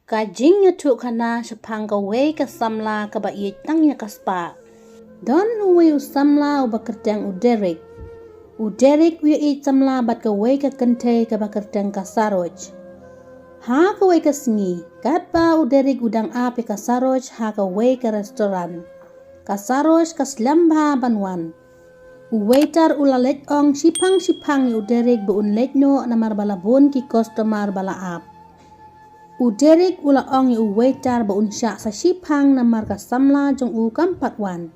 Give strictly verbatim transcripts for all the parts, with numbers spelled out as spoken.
Ka jingïathuhkhana shaphang kawei ka samla kaba ïeit tang ïa ka spah. Don uwei u samla uba kyrteng u Derek. U Derek u ïaieit samla bad kawei ka kynthei kaba kyrteng ka Saroj. Ha kawei ka sngi, katba u Derek u dang ap ïa ka Saroj ha kawei ka restaurant, ka Saroj ka slem bha ban wan. U waiter u la leit ong shiphang shiphang ïa u Derek ba un leit noh namar ba la bun ki customer ba la ap. U Derek u la ong ïa u waiter ba un shah sa shiphang namar ka samla jong u kam pat wan.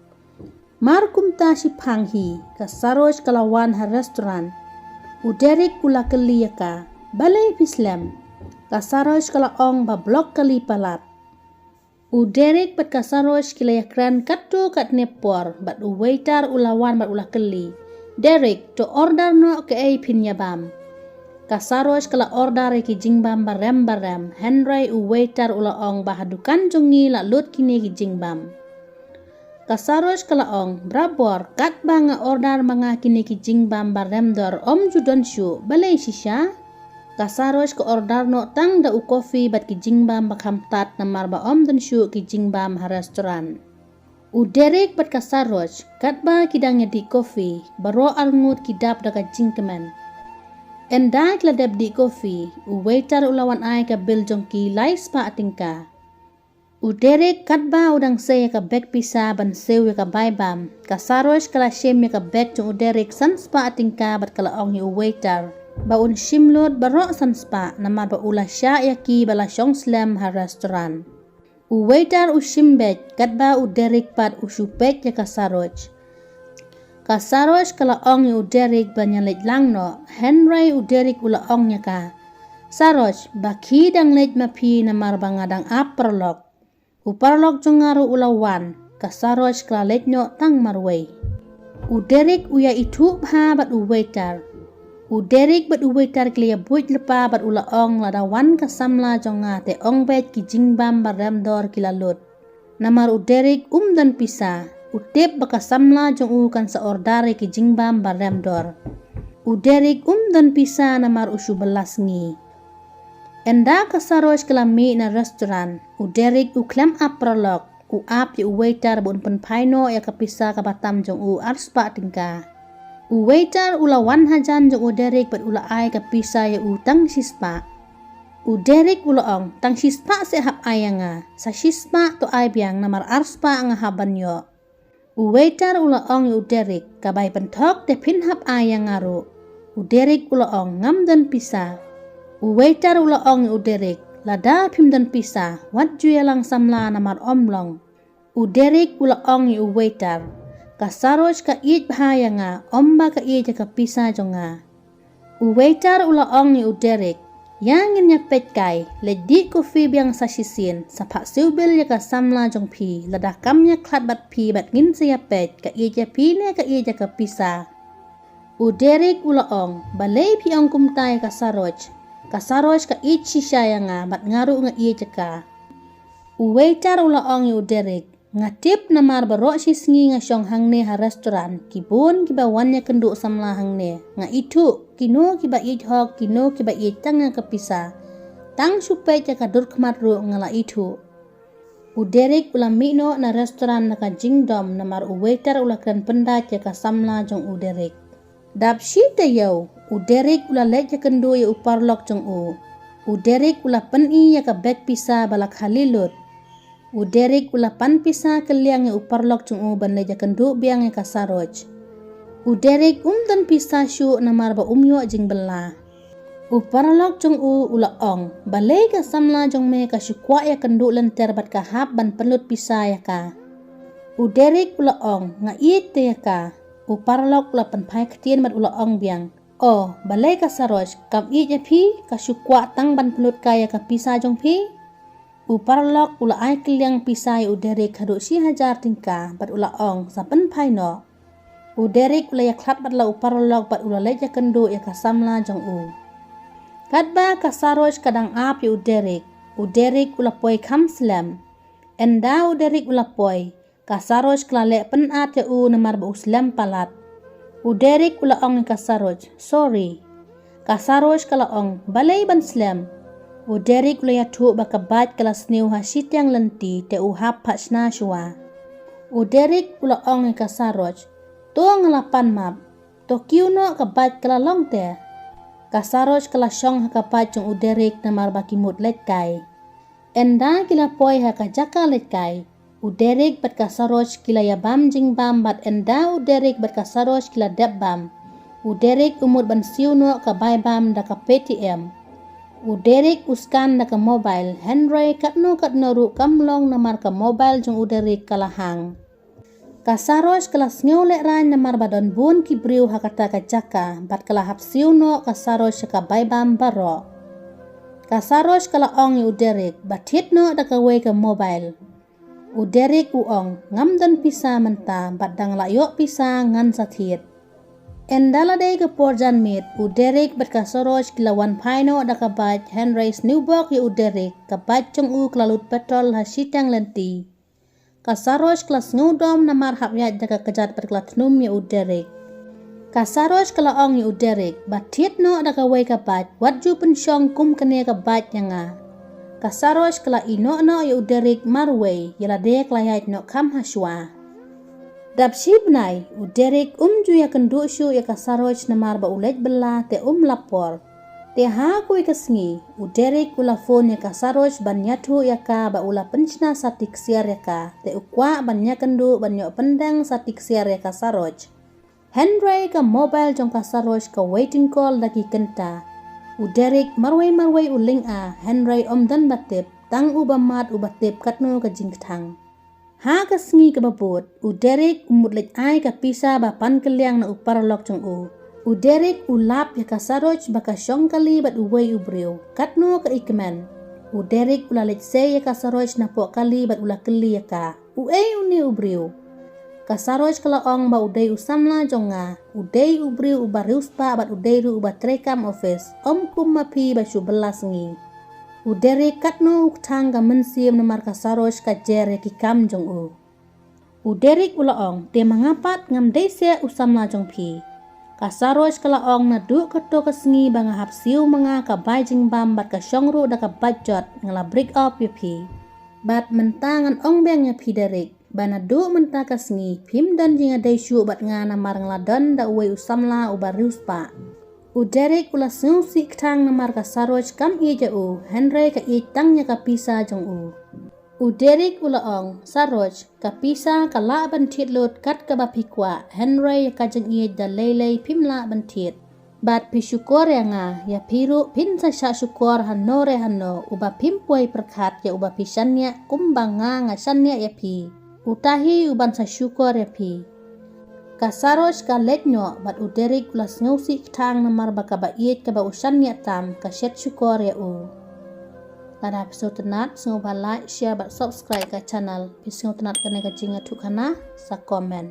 Mar kumta shiphang hi, ka Saroj ka la wan ha restaurant. U Derek u la kylli ïa ka, "Balei phi slem?" Ka Saroj ka la ong ba block kali palat. U Derek bad ka Saroj ki la ïakren katto katne por bad u waiter u la wan bad u la kylli, "Derek, to order noh kaei phin ïa bam." Ka Saroj ka la order ïa ki jingbam barem barem, hynrei u waiter u la ong ba ha dukan jong ngi la lut kine ki jingbam. Ka Saroj ka la ong, "Barabor, katba nga order ma nga kine ki jingbam barem dor, ym ju don shuh, balei shisha?" Ka Saroj ka order noh tang da u coffee bad ki jingbam ba kham tad namar ba ym don shuh ki jingbam ha restaurant. U Derek bad ka Saroj, katba ki dang ïa dih coffee, baroh arngut ki dap da ka jingkmen. Ynda ki la dep dih coffee, u waiter u la wan ai ka bill jong ki lai spah tyngka. U Derek katba u dang sei ïa ka bag pisa ban siew ïa ka bai bam, ka Saroj ka la shim ïa ka bag jong u Derek san spah tyngka bad ka la ong ïa u waiter ba un shim lut baroh san spah namar ba u la shah ïa ki ba la shong slem ha restaurant. U waiter u shim beit katba u Derek pat u shu peit ïa ka Saroj. Ka Saroj ka la ong ïa u Derek ban ïa leit lang noh, hynrei u Derek u la ong ïa ka, "Saroj, ba khie dang leit ma phi namar ba nga dang ap paralok." U paralok jong nga ruh u la wan, ka Saroj ka la leit noh tang marwei. U Derek u ïa ithuh bha bad u waiter. U Derek bad u waiter ki la ïa buit lypa bad u la ong, "Lada wan ka samla jong nga te ong beit ki jingbam barem dor ki la lut." Namar u Derek um don pisa, u tip ba ka samla jong u kan sa order ïa ki jingbam barem dor. U Derek um don pisa namar u shu bylla sngi. Ynda ka Saroj ka la mih na restaurant, u Derek u khlem ap paralok, u ap ïa u waiter ba un pynphai noh ïa ka pisa kaba tam jong u ar spah tyngka. U waiter u la wan hajan jong u Derek bad u la ai ka pisa ïa u tang shi spah. U Derek u la ong, "Tang shi spah seh hap ai ïa nga, sa shi spah to ai biang namar ar spah nga hap ban ïoh." U waiter u la ong ïa u Derek, "Ka bai pynthok te phin hap ai ïa nga ruh." U Derek u la ong, "Ngam don pisa." U waiter u la ong ïa u Derek, "Lada phim don pisa, wat ju ïalang samla namar ym long." U Derek u la ong ïa u waiter, "Ka Saroj ka ïeit bha ïa nga, ym ba ka ïeit ïa ka pisa jong nga." U waiter u la ong ïa u Derek, "Ïa ngin ïa peit kai, leit dih coffee biang sa shisien, sa phah siew bill ïa ka samla jong phi, lada kam ïa khlad bad phi bad ngin sa ïa peit, ka ïeit ïa phi ne ka ïeit ïa ka pisa." U Derek u la ong, "Balei phi ong kumta ïa ka Saroj? Ka Saroj ka ïeit shisha ïa nga bad nga ruh nga ïeit ïa ka." U waiter u la ong ïa u Derek, "Nga tip namar baroh shi sngi nga shong hangne ha restaurant, ki bun kiba wan ïakynduh samla hangne. Nga ithuh, kino kiba ïeit hok, kino kiba ïeit tang ïa ka pisa. Tang shu peit ïa ka dur khmat ruh nga la ithuh." U Derek u la mih noh na restaurant na ka jingdom namar u waiter u la kren pyndait ïa ka samla jong u Derek. Dap shi taïew, u Derek u la leit ïakynduh ïa u paralok jong u. U Derek u la pyni ïa ka bag pisa ba la khali lut. U Derek u la pan pisa kylliang ïa u paralok jong u ban leit ïakynduh biang ïa ka Saroj. U Derek um don pisa shuh namar ba um ïoh jingbylla. U paralok jong u u la ong, "Balei ka samla jong me ka shu kwah ïakynduh lynter bad ka hap ban pynlut pisa ïa ka?" U Derek u la ong, "Nga ïeit te ïa ka." U paralok u la pynphai ktien bad u la ong biang, "O, balei ka Saroj kam ïeit ïa phi, ka shu kwah tang ban pynlut kai ïa ka pisa jong phi?" U paralok u la ai kylliang pisa ïa u Derek haduh shi hajar tyngka bad u la ong, "Sa pynphai noh." U Derek u la ïakhlad bad la u paralok bad u la leit ïakynduh ïa ka samla jong u. Katba ka Saroj ka dang ap ïa u Derek, u Derek u la poi kham slem. Ynda u Derek u la poi, ka Saroj ka la leh pynat ïa u namar ba u slem palat. U Derek u la ong ïa ka Saroj, "Sorry." Ka Saroj ka la ong, "Balei ban slem?" U Derek u la ïathuh ba ka bike ka la sniew ha shiteng lynti te u hap phah shna shuwa. U Derek u la ong ïa ka Saroj, "To nga la pan map, to kiew noh, ka bike ka la long te." Ka Saroj ka la shong ha ka bike jong u Derek namar ba ki mut leit kai. Ynda ki la poi ha ka jaka leit kai, u Derek bad ka Saroj ki la ïabam jingbam bad ynda u Derek bad ka Saroj ki la dep bam, u Derek u mut ban siew noh ka bai bam da ka Paytm. U Derek u scan da ka mobile, hynrei katno katno ruh kam long namar ka mobile jong u Derek ka la hang. Ka Saroj ka la sngew lehraiñ namar ba don bun ki briew ha kata ka jaka bad ka la hap siew noh ka Saroj sha ka bai bam baroh. Ka Saroj ka la ong ïa u Derek ba thied noh da kawei ka mobile. U Derek u ong, "Ngam don pisa mynta, bad dang la ïoh pisa ngan sa thied." Ynda la dei ka por janmiet, u Derek bad ka Saroj ki la wan phai noh da ka bike, hynrei sniew bok ïa u Derek, ka bike jong u ka la lut petrol ha shiteng lynti. Ka Saroj ka la sngewdom namar hap ïaid da ka kjat bad ka la thnum ïa u Derek. Ka Saroj ka la ong ïa u Derek ba thied noh da kawei ka bike, wat ju pynshong kum kane ka bike ïa nga. Ka Saroj ka la ïeh noh noh ïa u Derek marwei, ïa lade ka la ïaid noh kham ha shuwa. Dap shi bnai, u Derek um ju ïakynduh shuh ïa ka Saroj namar ba u leit bylla te um lap por. Te ha kawei ka sngi, u Derek u la phone ïa ka Saroj ban ïathuh ïa ka ba u la pynshna sati ksiar ïa ka, te u kwah ban ïakynduh ban ïoh pyndeng sati ksiar ïa ka Saroj. Hynrei ka mobile jong ka Saroj ka waiting call da ki kynta. U Derek marwei marwei u lyngngoh, hynrei um don ba tip, tang uba mad uba tip katno ka jingkthang. Ha ka sngi kaba bud, u Derek u mut leit ai ka pisa ba pan kylliang na u paralok jong u. U Derek u lap ïa ka Saroj ba ka shong kali bad uwei u briew, katno ka i kmen. U Derek u la leit sei ïa ka Saroj napoh kali bad u la kylli ïa ka, "Uei une u briew?" Ka Saroj ka la ong ba u dei u samla jong nga, u dei u briew uba riewspah bad u dei ruh uba treikam office, um kum ma phi ba shu bylla sngi. U Derek katno u kthang ka mynsiem namar ka Saroj ka jer ïa ki kam jong u. U Derek u la ong, "Te ma nga pat ngam dei seh u samla jong phi." Ka Saroj ka la ong, "Naduh kato ka sngi ba nga hap siew ma nga ka bai jingbam bad ka shong ruh da ka bike jot, nga la break up ïa phi. Bad mynta ngan ong biang ïa phi Derek, ba naduh mynta ka sngi phim don jingïadei shuh bad nga namar nga la don da uwei u samla uba riewspah." U Derek u la sngewsih kthang namar ka Saroj kam ïeit ïa u, hynrei ka ïeit tang ïa ka pisa jong u. U Derek u la ong, "Saroj, ka pisa ka lah ban thied lut kat kaba phi kwah, hynrei ïa ka jingïeit da lei lei phim lah ban thied. Bad phi shukor ïa nga, ïa phi ruh phin sa shah shukor hano re hano, uba phim poi pyrkhat ïa uba phi shaniah kumba nga nga shaniah ïa phi. Uta hi uban sa shukor ïa phi." Ka Saroj ka leit noh bad u Derek u la sngewsih kthang namar ba kaba ïeit kaba u shaniah tam ka shet shukor ïa u. Lada phi sngewtynnat, sngewbha like, share bad subscribe ka channel. Phi sngewtynnat kane ka jingïathuhkhana, sa comment.